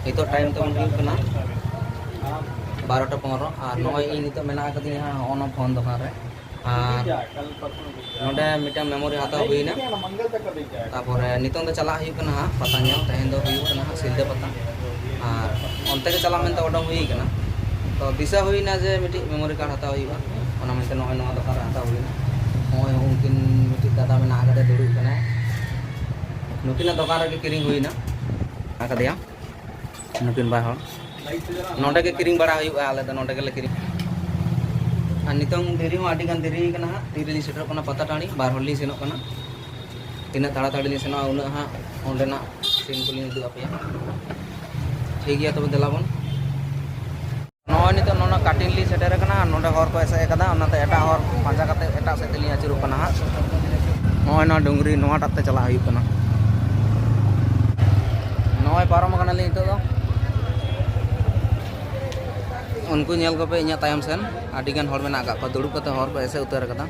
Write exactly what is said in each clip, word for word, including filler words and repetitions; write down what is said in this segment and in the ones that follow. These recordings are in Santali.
ᱱᱤᱛᱚᱜ ᱴᱟᱭᱤᱢ ᱛᱟᱵᱚᱱ ᱦᱩᱭᱩᱜ ᱠᱟᱱᱟ ᱵᱟᱨᱚᱴᱟ ᱯᱚᱱᱨᱚ, ᱟᱨ ᱱᱚᱜᱼᱚᱭ ᱤᱧ ᱱᱤᱛᱚᱜ ᱢᱮᱱᱟᱜ ᱟᱠᱟᱫᱤᱧᱟ ᱦᱟᱸᱜ ᱦᱚᱸᱜᱼᱚ ᱱᱚᱣᱟ ᱯᱷᱳᱱ ᱫᱚᱠᱟᱱ ᱨᱮ᱾ ᱟᱨ ᱱᱚᱰᱮ ᱢᱤᱫᱴᱟᱝ ᱢᱮᱢᱳᱨᱤ ᱦᱟᱛᱟᱣ ᱦᱩᱭᱱᱟ, ᱛᱟᱯᱚᱨᱮ ᱱᱤᱛᱚᱝ ᱫᱚ ᱪᱟᱞᱟᱜ ᱦᱩᱭᱩᱜ ᱠᱟᱱᱟ ᱦᱟᱸᱜ ᱯᱟᱛᱟ ᱧᱮᱞ᱾ ᱛᱮᱦᱮᱧ ᱫᱚ ᱦᱩᱭᱩᱜ ᱠᱟᱱᱟ ᱦᱟᱸᱜ ᱥᱤᱞᱫᱟᱹ ᱯᱟᱛᱟ, ᱟᱨ ᱚᱱᱛᱮ ᱜᱮ ᱪᱟᱞᱟᱜ ᱢᱮᱱᱛᱮ ᱚᱰᱚᱝ ᱦᱩᱭ ᱠᱟᱱᱟ᱾ ᱛᱚ ᱫᱤᱥᱟᱹ ᱦᱩᱭᱱᱟ ᱡᱮ ᱢᱤᱫᱴᱤᱡ ᱢᱮᱢᱳᱨᱤ ᱠᱟᱨᱰ ᱦᱟᱛᱟᱣ ᱦᱩᱭᱩᱜᱼᱟ, ᱚᱱᱟ ᱢᱮᱱᱛᱮ ᱱᱚᱜᱼᱚᱭ ᱱᱚᱣᱟ ᱫᱚᱠᱟᱱ ᱨᱮ ᱦᱟᱛᱟᱣ ᱦᱩᱭᱱᱟ᱾ ᱱᱚᱜᱼᱚᱭ ᱩᱱᱠᱤᱱ ᱢᱤᱫᱴᱤᱡ ᱫᱟᱫᱟ ᱢᱮᱱᱟᱜ ᱟᱠᱟᱫᱮ, ᱫᱩᱲᱩᱵ ᱠᱟᱱᱟᱭ, ᱱᱩᱠᱤᱱᱟᱜ ᱫᱚᱠᱟᱱ ᱨᱮᱜᱮ ᱠᱤᱨᱤᱧ ᱦᱩᱭᱱᱟ ᱟᱠᱟᱫᱮᱭᱟ᱾ ᱱᱩᱠᱤᱱ ᱵᱟᱨ ᱦᱚᱲ ᱱᱚᱰᱮ ᱜᱮ ᱠᱤᱨᱤᱧ ᱵᱟᱲᱟ ᱦᱩᱭᱩᱜᱼᱟ, ᱟᱞᱮ ᱫᱚ ᱱᱚᱰᱮ ᱜᱮᱞᱮ ᱠᱤᱨᱤᱧ᱾ ᱟᱨ ᱱᱤᱛᱚᱝ ᱫᱮᱨᱤ ᱦᱚᱸ ᱟᱹᱰᱤ ᱜᱟᱱ ᱫᱮᱨᱤ ᱠᱟᱱᱟ ᱦᱟᱸᱜ, ᱛᱤᱨᱮᱞᱤᱧ ᱥᱮᱴᱮᱨᱚᱜ ᱠᱟᱱᱟ ᱯᱟᱛᱟ ᱴᱟᱺᱰᱤ, ᱵᱟᱨ ᱦᱚᱲ ᱞᱤᱧ ᱥᱮᱱᱚᱜ ᱠᱟᱱᱟ᱾ ᱛᱤᱱᱟᱹᱜ ᱛᱟᱲᱟᱛᱟᱲᱤ ᱞᱤᱧ ᱥᱮᱱᱚᱜᱼᱟ ᱩᱱᱟᱹᱜ ᱦᱟᱸᱜ ᱚᱸᱰᱮᱱᱟᱜ ᱥᱤᱱ ᱠᱚᱞᱤᱧ ᱩᱫᱩᱜ ᱟᱯᱮᱭᱟ᱾ ᱴᱷᱤᱠ ᱜᱮᱭᱟ, ᱛᱚᱵᱮ ᱫᱮᱞᱟ ᱵᱚᱱ᱾ ᱱᱚᱜᱼᱚᱭ ᱱᱤᱛᱚᱜ ᱱᱚᱣᱟ ᱠᱟᱴᱤᱱ ᱞᱤᱧ ᱥᱮᱴᱮᱨ ᱟᱠᱟᱱᱟ, ᱟᱨ ᱱᱚᱰᱮ ᱦᱚᱨ ᱠᱚ ᱮᱥᱮᱫ ᱟᱠᱟᱫᱟ, ᱚᱱᱟᱛᱮ ᱮᱴᱟᱜ ᱦᱚᱨ ᱯᱟᱸᱡᱟ ᱠᱟᱛᱮ ᱮᱴᱟᱜ ᱥᱮᱫ ᱛᱮᱞᱤᱧ ᱟᱹᱪᱩᱨᱚᱜ ᱠᱟᱱᱟ ᱦᱟᱸᱜ᱾ ᱱᱚᱜᱼᱚᱭ ᱱᱚᱣᱟ ᱰᱩᱝᱨᱤ ᱱᱚᱣᱟᱴᱟᱜ ᱛᱮ ᱪᱟᱞᱟᱜ ᱦᱩᱭᱩᱜ ᱠᱟᱱᱟ᱾ ᱱᱚᱜᱼᱚᱭ ᱯᱟᱨᱚᱢ ᱟᱠᱟᱱᱟᱞᱤᱧ ᱱᱤᱛᱚᱜ ᱫᱚ᱾ ᱩᱱᱠᱩ ᱧᱮᱞ ᱠᱚᱯᱮ ᱤᱧᱟᱹᱜ ᱛᱟᱭᱚᱢ ᱥᱮᱱ, ᱟᱹᱰᱤ ᱜᱟᱱ ᱦᱚᱲ ᱢᱮᱱᱟᱜ ᱟᱠᱟᱫ ᱠᱚᱣᱟ, ᱫᱩᱲᱩᱵ ᱠᱟᱛᱮ ᱦᱚᱨ ᱠᱚ ᱮᱥᱮᱫ ᱩᱛᱟᱹᱨ ᱟᱠᱟᱫᱟ᱾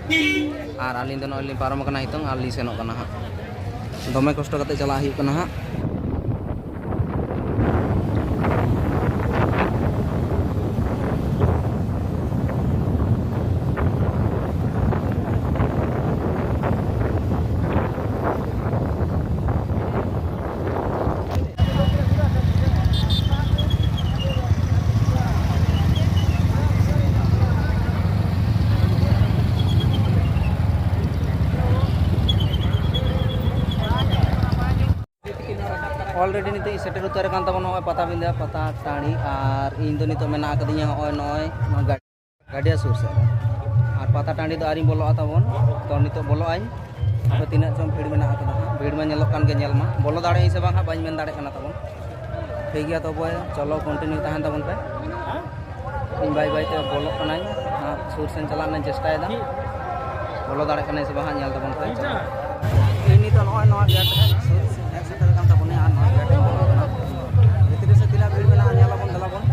ᱟᱨ ᱟᱹᱞᱤᱧ ᱫᱚ ᱱᱚᱜᱼᱚᱭ ᱞᱤᱧ ᱯᱟᱨᱚᱢ ᱟᱠᱟᱱᱟ ᱱᱤᱛᱚᱝ, ᱟᱨ ᱞᱤᱧ ᱥᱮᱱᱚᱜ ᱠᱟᱱᱟ ᱦᱟᱸᱜ᱾ ᱫᱚᱢᱮ ᱠᱚᱥᱴᱚ ᱠᱟᱛᱮ ᱪᱟᱞᱟᱜ ᱦᱩᱭᱩᱜ ᱠᱟᱱᱟ ᱦᱟᱸᱜ᱾ Already ᱱᱤᱛᱚᱜ ᱤᱧ ᱥᱮᱴᱮᱨ ᱩᱛᱟᱹᱨ ᱟᱠᱟᱱ ᱛᱟᱵᱚᱱᱟ ᱱᱚᱜᱼᱚᱭ ᱯᱟᱛᱟᱵᱤᱸᱫᱷᱟᱹ ᱯᱟᱛᱟ ᱴᱟᱺᱰᱤ, ᱟᱨ ᱤᱧ ᱫᱚ ᱱᱤᱛᱚᱜ ᱢᱮᱱᱟᱜ ᱟᱠᱟᱫᱤᱧᱟ ᱱᱚᱜᱼᱚᱭ ᱱᱚᱣᱟ ᱜᱟ-, ᱜᱟᱰᱤᱭᱟ ᱥᱩᱨ ᱥᱮᱫ ᱨᱮ᱾ ᱟᱨ ᱯᱟᱛᱟ ᱴᱟᱺᱰᱤ ᱫᱚ ᱟᱹᱣᱨᱤᱧ ᱵᱚᱞᱚᱜᱼᱟ ᱛᱟᱵᱚᱱ, ᱛᱚ ᱱᱤᱛᱚᱜ ᱵᱚᱞᱚᱜ ᱟᱹᱧ᱾ ᱟᱯᱮ ᱛᱤᱱᱟᱹᱜ ᱪᱚᱝ ᱵᱷᱤᱲ ᱢᱮᱱᱟᱜ ᱟᱠᱟᱫᱟ ᱦᱟᱸᱜ, ᱵᱷᱤᱲ ᱢᱟ ᱧᱮᱞᱚᱜ ᱠᱟᱱ ᱜᱮ ᱧᱮᱞ ᱢᱟ, ᱵᱚᱞᱚ ᱫᱟᱲᱮᱭᱟᱜ ᱟᱹᱧ ᱥᱮ ᱵᱟᱝ ᱦᱟᱸᱜ ᱵᱟᱹᱧ ᱢᱮᱱ ᱫᱟᱲᱮᱭᱟᱜ ᱠᱟᱱᱟ ᱛᱟᱵᱚᱱ᱾ ᱴᱷᱤᱠ ᱜᱮᱭᱟ, ᱛᱚᱵᱮ ᱪᱚᱞᱚ continue ᱛᱟᱦᱮᱱ ᱛᱟᱵᱚᱱ ᱯᱮ᱾ ᱤᱧ ᱵᱟᱭ ᱵᱟᱭ ᱛᱮ ᱵᱚᱞᱚᱜ ᱠᱟᱹᱱᱟᱹᱧ, ᱦᱟᱸᱜ ᱥᱩᱨ ᱥᱮᱱ ᱪᱟᱞᱟᱜ ᱨᱮᱱᱟᱜ ᱤᱧ ᱪᱮᱥᱴᱟᱭᱮᱫᱟ᱾ ᱵᱚᱞᱚ ᱫᱟᱲᱮᱭᱟᱜ ᱠᱟᱹᱱᱟᱹᱧ ᱥᱮ ᱵᱟᱝ ᱦᱟᱸᱜ ᱧᱮᱞ ᱛᱟᱵᱚᱱ ᱯᱮ᱾ ᱤᱧ ᱱᱤᱛᱚᱜ ᱱᱚᱜᱼᱚᱭ ᱱᱚᱣᱟ ᱜᱮᱴ ᱦᱮᱡ ᱥᱩᱨ ᱦᱮᱡ ᱥᱮᱴᱮᱨ ᱟᱠᱟᱱ ᱛᱟᱵᱚᱱᱟ, ᱟᱨ ᱱᱚᱣᱟ ᱜᱮᱴ ᱤᱧ ᱵᱚᱞᱚ ᱠᱟᱱᱟ᱾ ᱵᱷᱤᱛᱨᱤ ᱥᱮᱫ ᱛᱤᱱᱟᱹᱜ ᱵᱷᱤᱲ ᱢᱮᱱᱟᱜᱼᱟ ᱧᱮᱞ ᱟᱵᱚᱱ, ᱫᱮᱞᱟ ᱵᱚᱱ᱾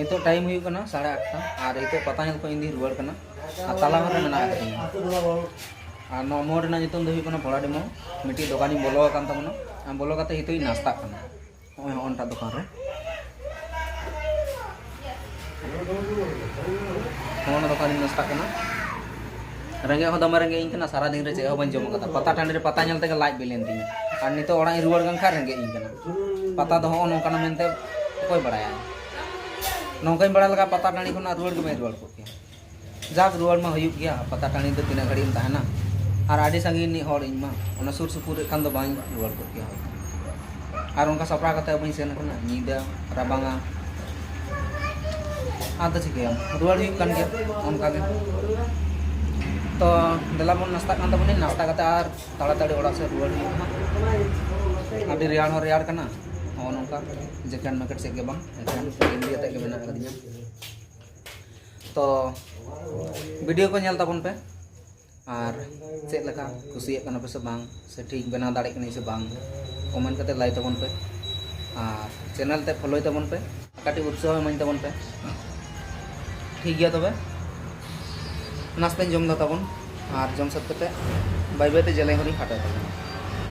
ᱱᱤᱛᱚᱜ ᱴᱟᱭᱤᱢ ᱦᱩᱭᱩᱜ ᱠᱟᱱᱟ ᱥᱟᱲᱮ ᱟᱴᱴᱟ, ᱟᱨ ᱱᱤᱛᱚᱜ ᱯᱟᱛᱟ ᱧᱮᱞ ᱠᱷᱚᱱ ᱤᱧ ᱫᱩᱧ ᱨᱩᱣᱟᱹᱲ ᱠᱟᱱᱟ᱾ ᱟᱨ ᱛᱟᱞᱟ ᱦᱚᱨ ᱨᱮ ᱢᱮᱱᱟᱜ ᱟᱠᱟᱫᱤᱧᱟ᱾ ᱟᱨ ᱱᱚᱣᱟ ᱢᱳᱲ ᱨᱮᱱᱟᱜ ᱧᱩᱛᱩᱢ ᱫᱚ ᱦᱩᱭᱩᱜ ᱠᱟᱱᱟ ᱵᱷᱚᱲᱟᱰᱤ ᱢᱳᱲ᱾ ᱢᱤᱫᱴᱤᱡ ᱫᱚᱠᱟᱱᱤᱧ ᱵᱚᱞᱚ ᱟᱠᱟᱱ ᱛᱟᱵᱚᱱᱟ᱾ ᱟᱨ ᱵᱚᱞᱚ ᱠᱟᱛᱮ ᱱᱤᱛᱚᱜ ᱤᱧ ᱱᱟᱥᱛᱟᱜ ᱠᱟᱱᱟ᱾ ᱱᱚᱜᱼᱚᱭ ᱦᱚᱸᱜᱼᱚ ᱱᱚᱣᱟ ᱫᱚᱠᱟᱱ ᱨᱮ, ᱦᱚᱸᱜᱼᱚ ᱱᱚᱣᱟ ᱫᱚᱠᱟᱱ ᱨᱤᱧ ᱱᱟᱥᱛᱟᱜ ᱠᱟᱱᱟ᱾ ᱨᱮᱸᱜᱮᱡ ᱦᱚᱸ ᱫᱚᱢᱮ ᱨᱮᱸᱜᱮᱡ ᱤᱧ ᱠᱟᱱᱟ, ᱥᱟᱨᱟ ᱫᱤᱱ ᱨᱮ ᱪᱮᱫ ᱦᱚᱸ ᱵᱟᱹᱧ ᱡᱚᱢ ᱠᱟᱫᱟ᱾ ᱯᱟᱛᱟ ᱴᱟᱺᱰᱤ ᱨᱮ ᱯᱟᱛᱟ ᱧᱮᱞ ᱛᱮᱜᱮ ᱞᱟᱡ ᱵᱤ ᱞᱮᱱ ᱛᱤᱧᱟ᱾ ᱟᱨ ᱱᱤᱛᱚᱜ ᱚᱲᱟᱜ ᱤᱧ ᱨᱩᱣᱟᱹᱲ ᱠᱟᱱ ᱠᱷᱟᱱ ᱨᱮᱸᱜᱮᱡ ᱤᱧ ᱠᱟᱱᱟ᱾ ᱯᱟᱛᱟ ᱫᱚ ᱦᱚᱸᱜᱼᱚ ᱱᱚᱝᱠᱟᱱᱟ ᱢᱮᱱᱛᱮ ᱚᱠᱚᱭ ᱵᱟᱲᱟᱭᱟ? ᱱᱚᱝᱠᱟᱧ ᱵᱟᱲᱟᱭ ᱞᱮᱠᱷᱟᱱ ᱯᱟᱛᱟ ᱴᱟᱺᱰᱤ ᱠᱷᱚᱱᱟᱜ ᱨᱩᱣᱟᱹᱲ ᱜᱮ ᱵᱟᱹᱧ ᱨᱩᱣᱟᱹᱲ ᱠᱚᱜ ᱠᱮᱭᱟ᱾ ᱡᱟᱠ, ᱨᱩᱣᱟᱹᱲ ᱢᱟ ᱦᱩᱭᱩᱜ ᱜᱮᱭᱟ, ᱯᱟᱛᱟ ᱴᱟᱺᱰᱤ ᱫᱚ ᱛᱤᱱᱟᱹᱜ ᱜᱷᱟᱹᱲᱤᱡ ᱮᱢ ᱛᱟᱦᱮᱱᱟ? ᱟᱨ ᱟᱹᱰᱤ ᱥᱟᱺᱜᱤᱧ ᱨᱤᱱᱤᱡ ᱦᱚᱲ ᱤᱧ ᱢᱟ, ᱚᱱᱟ ᱥᱩᱨ ᱥᱩᱯᱩᱨ ᱨᱮ ᱠᱷᱟᱱ ᱫᱚ ᱵᱟᱹᱧ ᱨᱩᱣᱟᱹᱲ ᱠᱚᱜ ᱠᱮᱭᱟ ᱦᱚᱭᱛᱳ᱾ ᱟᱨ ᱚᱱᱠᱟ ᱥᱟᱯᱲᱟᱣ ᱠᱟᱛᱮ ᱵᱟᱹᱧ ᱥᱮᱱ ᱠᱟᱱᱟ, ᱧᱤᱫᱟᱹ, ᱨᱟᱵᱟᱝᱟ, ᱟᱫᱚ ᱪᱤᱠᱟᱹᱭᱟᱢ, ᱨᱩᱣᱟᱹᱲ ᱦᱩᱭᱩᱜ ᱠᱟᱱ ᱜᱮᱭᱟ ᱚᱱᱠᱟ ᱜᱮ᱾ ᱛᱚ ᱫᱮᱞᱟ ᱵᱚᱱ ᱱᱟᱥᱛᱟᱜ ᱠᱟᱱ ᱛᱟᱵᱚᱱᱟ, ᱱᱟᱥᱛᱟ ᱠᱟᱛᱮ ᱟᱨ ᱛᱟᱲᱟᱛᱟᱲᱤ ᱚᱲᱟᱜ ᱥᱮᱫ ᱨᱩᱣᱟᱹᱲ ᱦᱩᱭᱩᱜᱼᱟ ᱦᱟᱸᱜ᱾ ᱟᱹᱰᱤ ᱨᱮᱭᱟᱲ ᱦᱚᱸ ᱨᱮᱭᱟᱲ ᱠᱟᱱᱟ, ᱱᱚᱜᱼᱚ ᱱᱚᱝᱠᱟ ᱡᱮᱠᱮᱴ ᱢᱮᱠᱮᱴ ᱪᱮᱫ ᱜᱮ ᱵᱟᱝ, ᱮᱠᱮᱱ ᱜᱮᱸᱡᱤ ᱟᱛᱮᱫ ᱜᱮ ᱢᱮᱱᱟᱜ ᱟᱠᱟᱫᱤᱧᱟ᱾ ᱛᱚ ᱵᱷᱤᱰᱤᱭᱳ ᱠᱚ ᱧᱮᱞ ᱛᱟᱵᱚᱱ ᱯᱮ, ᱟᱨ ᱪᱮᱫ ᱞᱮᱠᱟ ᱠᱩᱥᱤᱭᱟᱜ ᱠᱟᱱᱟ ᱯᱮ ᱥᱮ ᱵᱟᱝ, ᱥᱮ ᱴᱷᱤᱠ ᱵᱮᱱᱟᱣ ᱫᱟᱲᱮᱭᱟᱜ ᱠᱟᱹᱱᱟᱹᱧ ᱥᱮ ᱵᱟᱝ, ᱠᱚᱢᱮᱱᱴ ᱠᱟᱛᱮ ᱞᱟᱹᱭ ᱛᱟᱵᱚᱱ ᱯᱮ, ᱟᱨ ᱪᱮᱱᱮᱞ ᱛᱮ ᱯᱷᱚᱞᱳᱭ ᱛᱟᱵᱚᱱ ᱯᱮ, ᱠᱟᱹᱴᱤᱡ ᱩᱛᱥᱟᱦᱚ ᱮᱢᱟᱹᱧ ᱛᱟᱵᱚᱱ ᱯᱮ᱾ ᱴᱷᱤᱠ ᱜᱮᱭᱟ, ᱛᱚᱵᱮ ᱱᱟᱥᱛᱟᱧ ᱡᱚᱢ ᱫᱟ ᱛᱟᱵᱚᱱ, ᱟᱨ ᱡᱚᱢ ᱥᱟᱹᱛ ᱠᱟᱛᱮ ᱵᱟᱹᱭ ᱵᱟᱹᱭ ᱛᱮ ᱡᱮᱞᱮᱧ ᱦᱚᱨᱤᱧ ᱠᱷᱟᱴᱚᱭ ᱛᱟᱵᱚᱱᱟ᱾